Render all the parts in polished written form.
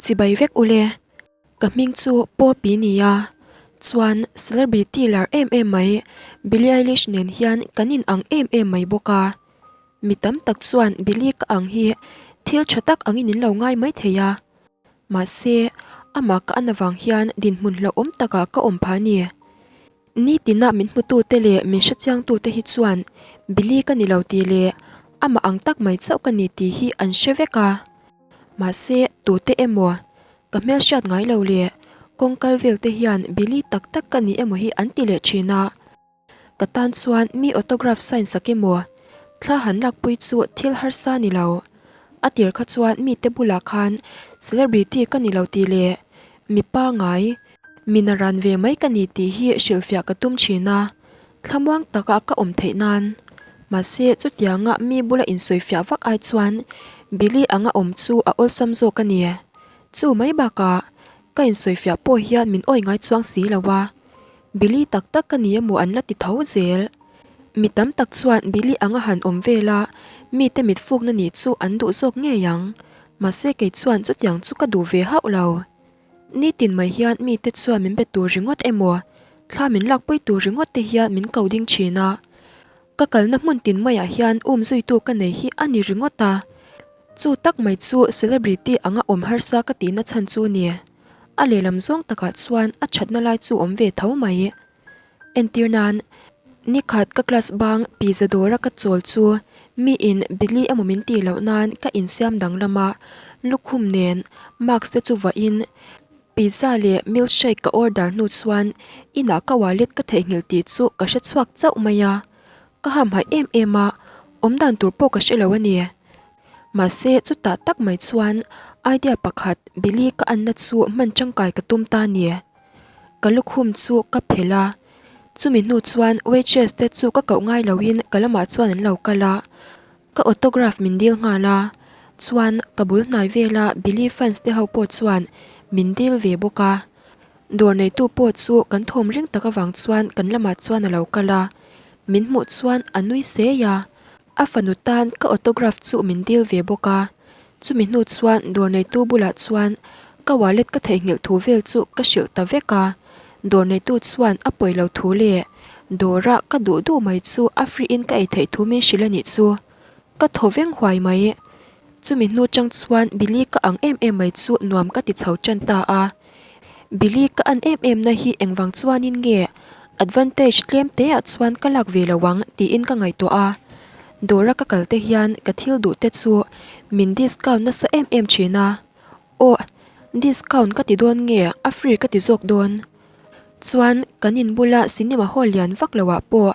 Chibai vek ule. Ka hming chu Poppy nia. Chuan celebrity lar em em mai Billie Eilish nen hian kan in ang em em mai bawk a. Mi tam tak chuan Billie ka ang hi thil tha tak angin in lo ngai mai thei a. Mahse, amah ka an avang hian dinhmun hlauhawm takah ka awm phah a ni. Nitina min hmutute leh min hrechiangtute hi chuan Billy ka ni lo tih leh amah ang tak mai chauh ka ni tih hi an hre vek a. Mahse, tute emaw, ka hmelhriat ngai lo leh kawng kal vel te hian Billy tak tak ka ni emaw hi an ti leh thin a. Ka tan chuan mi autograph sign sak emaw, thla han lakpui chu thil harsa ni lo. A tir kha chuan mite bulah khan celebrity ka ni lo tih leh mi pangai, mi naran ve mai ka ni tih hi hrilhfiah ka tum thin a, thlamuang taka ka awm theih nan. Mahse chutianga mi bula insawifiah vak ai chuan Billy anga awm chu a awlsam zawk a ni. Chu mai bakah ka insawifiah pawh hian min awi ngai chuang si lo a. Billy tak tak ka ni emaw an la ti tho zel. Mi tam tak chuan Billy anga han awm vel a, mite mit fukna nih chu an duh zawk ngei ang. Mahse kei chuan chutiang chu ka duh ve hauh lo. Nitin mai hian mite chuan min be tur ringawt emaw, thla min lakpui tur ringawt te hian min ko ding thin a. Ka kalna hmun tin maiah hian um zuitu ka nei hi a ni ringawt a. Chu tak mai chu celebrity anga awm harsa ka tihna chhan chu ni. A lehlam zawng takah chuan a thatna lai chu awm ve tho mai. Entir nan, nikhat ka class bang pizza dawra ka chawl chu miin Billy emaw min tih loh nan ka insiam danglam a, lukhum nen mask te chu vahin pizza leh milkshake ka order hnu chuan inah ka wallet ka theihnghilh tih chu ka hre chhuak chauh mai a. Ka hamhaih em em a, awmdan tur pawh ka hre lo a ni. Mahse chutah tak mai chuan idea pakhat Billy ka anna chu hman tangkai ka tum ta a ni. Ka lukhum chu ka phelh a, chumi hnu chuan waitress te chu ka koh ngai loin ka lamah chuan an lo kal a, ka autograph min dil nghal a, chuan ka bul hnai vela Billy fans te ho pawh chuan min dil ve bawk a. Dawr neitu pawh chu kan thawm ring tak avang chuan kan lamah chuan a lo kal a, min hmuh chuan a nui sei a, a fanu tan ka autograph chu min dil ve bawk a. Chumi hnu chuan dawr neitu bulah chuan ka wallet ka theihnghilh thu vel chu ka hrilh ta vek a, dawr neitu chuan a pawi lo thu leh dawra ka duh duh mai chu a free in ka ei theih thu min hrilh a nih chu. Ka thaw veng huai mai. Chumi hnu chang chuan Billy ka ang em em mai chu nuam ka ti chho tan ta a. Billy ka an em em na hi engvang chuanin nge advantage tlem te ah chuan ka lak ve lo ang tiin ka ngaihtuah a. Dawra ka kal te hian ka thil duh te chu min discount nasa em em thin a. Aw, discount ka ti dawn nge a free ka ti zawk dawn? Chuan kan in bula cinema hall lian vak lo ah pawh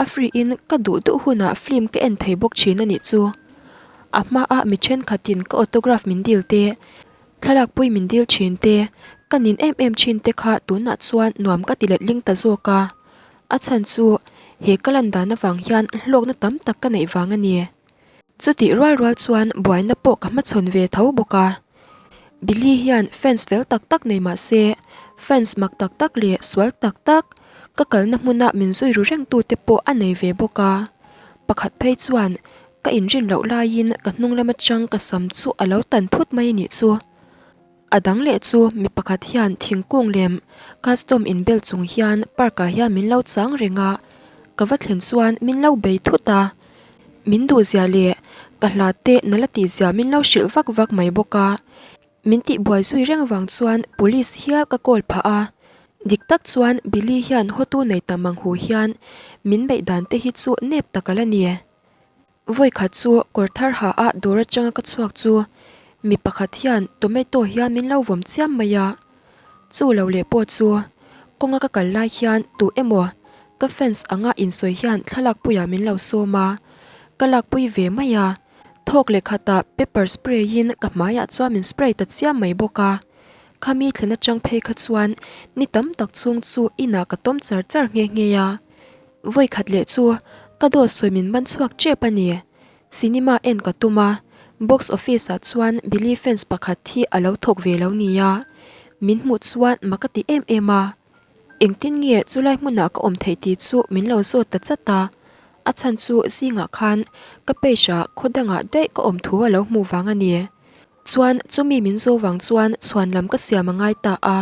a free in ka duh duh hunah film ka en thei bawk thin a nih chu. A hma ah mi thenkhatin ka autograph min dil te, Thlalakpui min dil thin te, ka nin em em thin te kha tunah chuan nuam ka ti letling ta zawk a. A chhan chu he ka lan dan avang hian hlawkna tam tak ka neih vang a ni. Chutih rual rual chuan buaina pawh ka hmachhawn ve tho bawk a. Billy hian fans fel tak tak nei mah se, fans mak tak tak leh sual tak tak ka kalna hmuna min zui ru reng tute pawh a nei ve bawk a. Pakhat phei chuan Ka inrin loh laiin ka hnung lam atang ka sam chu a lo tan phut mai anih chu. A dang leh chu mi pakhat hian thingkung lem custom inbel chung hian park ah hian min lo chang reng a, ka va thlen chuan min lo bei thut a. Min duh zia leh ka hla te na la tih zia min lo hrilh vak vak mai bawk a. Min tihbuai zui reng vang chuan police hial ka call phah a, dik tak chuan Billy hian hotu nei tam ang hu hian min beih dan te hi chu nep tak a la ni. Vawi khat chu kawr thar ha a dawr atanga ka chhuak chu mi pakhat hian tomato hian min lo vawm chiam mai a, chu lo leh pawh chu kawnga ka kal lai hian tu emaw ka fans anga insawi hian thlalak puiah min lo sawm a, ka lakpui ve mai a. Thawk leh khatah pepper spray in ka hmaiah chuan min spray ta chiam mai bawk a, khami thlen atang phei kha chuan ni tam tak chhung chu inah ka tawm char char nghe nghe a. Vawi khat leh chu ka dawt sawi min man chhuak tep a ni. Cinema en ka tum a, box office ah chuan Billy fans pakhat hi a lo thawk ve lo nia. Min hmuh chuan mak a ti em em a. Engtin nge chulai hmunah ka awm theih tih chu min lo zawt ta chat a, a chhan chu zingah khan ka page ah khaw dangah daih ka awm thu a lo hmuh vang a ni. Chuan chumi min zo vang chuan chhuan lam ka siam a ngai ta a,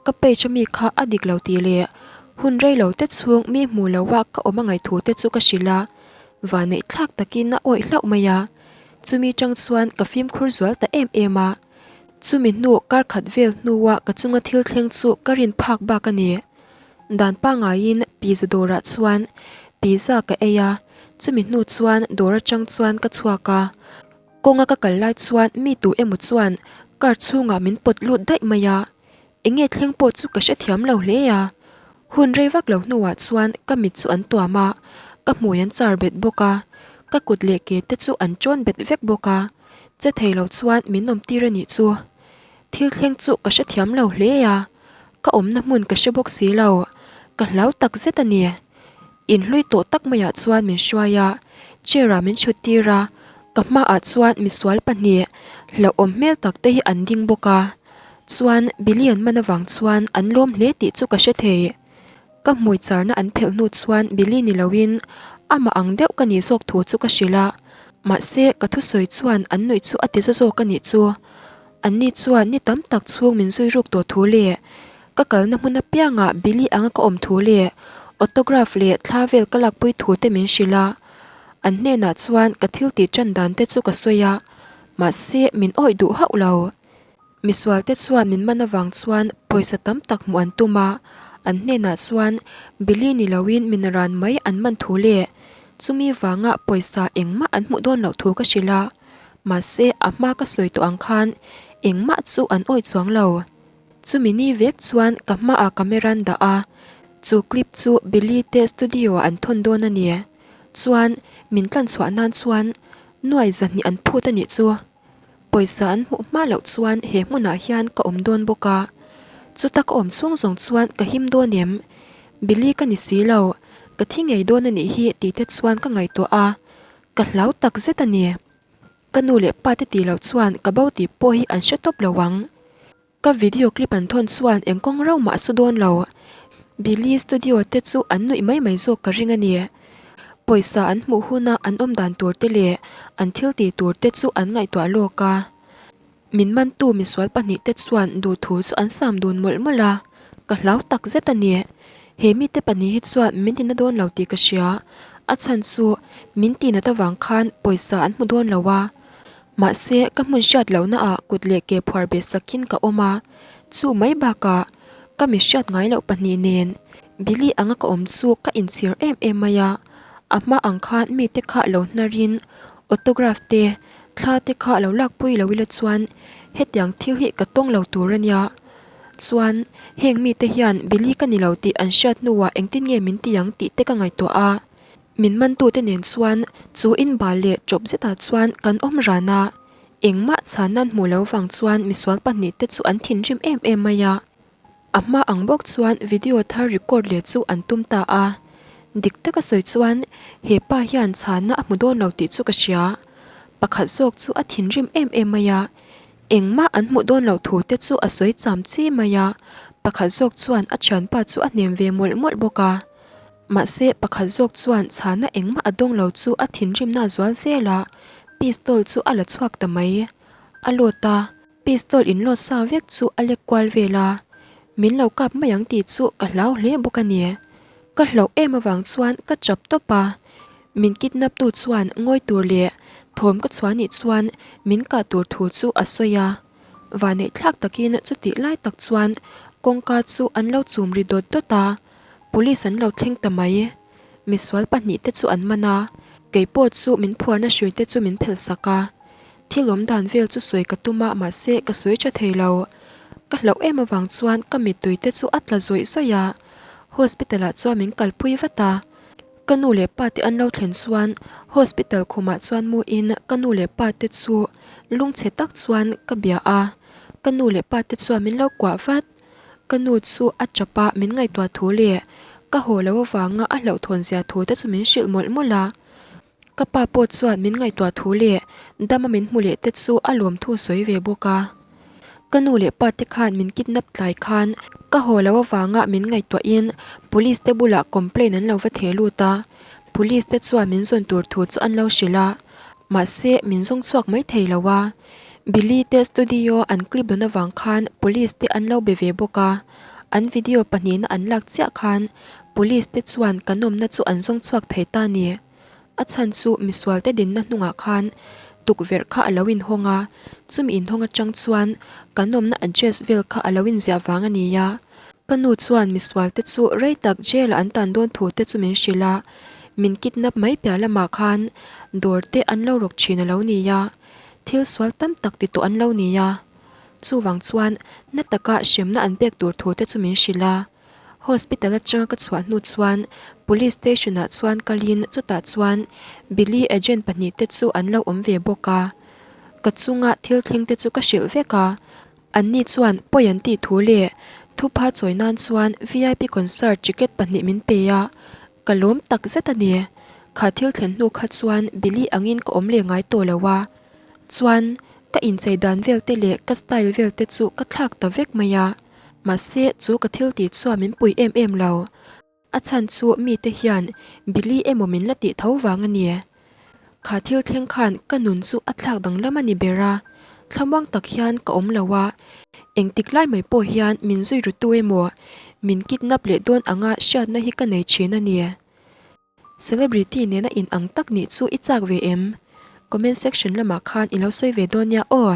ka page ami kha a dik lo tih leh hun rei lo te chhung mi hmu lo a ka awm a ngaih thu te chu ka hrilh a, vanneih thlak takin a awih hlauh mai a. Chumi tang chuan ka fimkhur zual ta em em a. Chumi hnu kar khat vel hnua ka chunga thil thleng chu ka rin phak bak a ni. Dan pangaiin pizza dawrah chuan pizza ka ei a, chumi hnu chuan dawr atang chuan ka chhuak a. Kawnga ka kal lai chuan mi tu emaw chuan car chhungah min pawt lut daih mai a, enge thleng pawh chu ka hrethiam lo hle a. Hun rei vak lo hnuah chuan ka mit chu an tuam a, ka hmui an char bet bawk a, ka kut leh ke te chu an tawn bet vek bawk a, che thei lo chuan min awm tir a nih chu. Thil thleng chu ka hrethiam lo hle a, ka awmna hmun ka hre bawk si lo, ka hlau tak zet a ni. Inhlui tawh tak maiah chuan min hruai a, chair ah min thut tir a, ka hmaah chuan misual pahnih hlauhawm hmel tak te hi an ding bawk a, chuan Billy an man avang chuan an lawm hle tih chu ka hre thei. Ka hmui charna an phelh hnu chuan Billy ni loin amah ang deuh ka nih zawk thu chu ka hrilh a, mahse ka thusawi chuan an nuih chu a ti za zawk a nih chu. Anni chuan ni tam tak chhung min zui ruk tawh thu leh ka kalna hmun apiangah Billy anga ka awm thu leh autograph leh thla vel ka lakpui thu te min hrilh a. An hnenah chuan ka thil tih tan dan te chu ka sawi a, mahse min awih duh hauh lo. Misual te chuan min man avang chuan pawisa tam tak hmuh an tum a, an hnenah chuan Billy ni loin min ran mai an man thu leh chumi vanga pawisa engmah an hmuh dawn loh thu ka hrilh a. Mahse, a hma ka sawi tawh ang khan engmah chu an awih chuang lo. Chumi ni vek chuan ka hmaah camera an dah a, chu clip chu Billy te studio ah an thawn dawn a ni. Chuan, min tlan chhuah nan chuan nuai zahnih an phut a nih chu. Pawisa an hmuh hma loh chuan he hmunah hian ka awm dawn bawk a. Chuta ka awm chhung zawng chuan ka him dawn em? Billy ka ni si lo, ka thi ngei dawn a nih hi tih te chuan ka ngaihtuah a. Ka hlau tak zet a ni. Ka nu leh pa te tih loh chuan ka bo tih pawh hi an hre tawp lo ang. Ka video clip an thawn chuan eng kawng rau mah a su dawn lo. Billy studio te chu an nuih mai mai zawk ka ring a ni. Pawisa an hmuh huna an awm dan tur te leh an thil tih tur te chu an ngaihtuah lawk a. Min mantu misual pahnihte chuan duhthu chu an sam dun mawlh mawlh a, ka hlau tak zet a ni. He mite pahnih hi chuan min tina dawn lo tih ka hria, a chhan chu min tihnat avang khan pawisa an hmu dawn lo a. Mahse, ka hmun hriat lohna ah kut leh ke phuar beh sakin ka awm a, chu mai bakah ka mi hriat ngai loh pahnih nen Billy anga ka awm chu ka inchhir em em mai a, a hma ang khan mite kha lo hnarin autograph te Thla te kha lo lakpui lo ila chuan hetiang thil hi ka tawng lo tur a nia. Chuan heng mite hian Billy ka ni lo tih an hriat hnuah engtin nge min ti ang tih te ka ngaihtuah a. Min mantute nen chuan chu inbal leh ṭawp zetah chuan kan awm ran a. Engmah chhan nan hmuh lo vang chuan misual pahnihte chu an thinrim em em mai a. A hma ang bawk chuan video thar record leh chu an tum ta a. Dik taka sawi chuan he pa hian chhanna a hmu dawn lo tih chu ka hria. Pakhat zawk chu a thinrim em em mai a, engmah an hmuh dawn loh thu te chu a sawi cham chi mai a, pakhat zawk chuan a thianpa chu a hnem ve mawlh mawlh bawk a. Mahse pakhat zawk chuan chhanna engmah a dawng lo chu a thinrimna a zual zel a, pistol chu a la chhuak ta mai. A lawt a. Pistol in load sa vek chu a lek kual vel a, min lo kap mai ang tih chu ka hlau hle bawk a ni. Ka hlauh em avang chuan ka chap tawp a, min kidnap tu chuan ngawi tur leh thawm ka chhuah nih chuan min kah tur thu chu a sawi a. Vanneih thlak takin chutih lai tak chuan kawngka chu an lo chum ri dawt dawt a, police an lo thleng ta mai. Misual pahnihte chu an man a, keipawh chu min phuarna hruite chu min phelh sak a. Thil awm dan vel chu sawi ka tum a, mahse ka sawi tha thei lo. Ka hlauh em avang chuan ka mittui te chu a tla zawih zawih a, hospital ah chuan min kalpui vat a. Ka nu leh pa te an lo thlen chuan hospital khumah chuan mu in ka nu leh pa te chu lungchhe tak chuan ka bia a, ka nu leh pa te chuan min lo kuah vat. Ka nu chu a tap a, min ngaihtuah thu leh ka haw lo avanga a hlauhthawn zia thu te chu min hrilh mawlh mawlh a. Ka pa pawh chuan min ngaihtuah thu leh dama min hmu leh te chu a lawmthu sawi ve bawk a. Ka nu leh pa te khan min kidnap tlai khan ka haw lo avanga min ngaihtuahin police te bulah complaint an lo va theh lut a, police te chuan min zawn tur thu chu an lo hrilh a, mahse min zawng chhuak mai thei lo a. Billy te studio an clip dawn avang khan police te an lo be ve bawk a, an video pahnihna an lak chiah khan police te chuan kan awmna chu an zawng chhuak thei ta ni. A chhan chu misual te dinna hnungah khan tukverh kha a lo inhawng a, chumi inhawng atang chuan kan awmna address vel kha a lo inziah vang a ni a. Ka nu chuan misual te chu rei tak jail ah an tan dawn thu te chu min hrilh a, min kidnap mai piah lamah khan dawr te an lo rawk thin a lo ni a, thil sual tam tak ti tawh an lo ni a. Chuvang chuan na taka hremna an pek tur thu te chu min hrilh a. Hospital atanga ka chhuah hnu chuan Police Station ah chuan kalin chutah chuan Billy agent pahnihte chu an lo awm ve bawk a. Ka chunga thil thleng te chu ka hrilh vek a. Anni chuan pawi an tih thu leh thupha chawi nan chuan vip concert ticket pahnih min pe a, ka lawm tak zet a ni. Kha thil thlen hnu kha chuan Billy angin ka awm leh ngai tawh lo a, chuan ka inchei dan vel te leh ka style vel te chu ka thlak ta vek mai a, mahse chu ka thil tih chuan min pui em em lo. A chhan chu mite hian Billy emaw min la tih tho vang a ni. Kha thil thleng khan ka nun chu a thlak danglam a ni ber a, thlamuang tak hian ka awm lo a, engtik lai mai pawh hian min zui ru tu emaw min kidnap leh dawn anga hriatna hi ka nei thin a ni. Celebrity nena in ang tak nih chu i chak ve em? Comment section lamah khan i lo sawi ve dawn nia aw.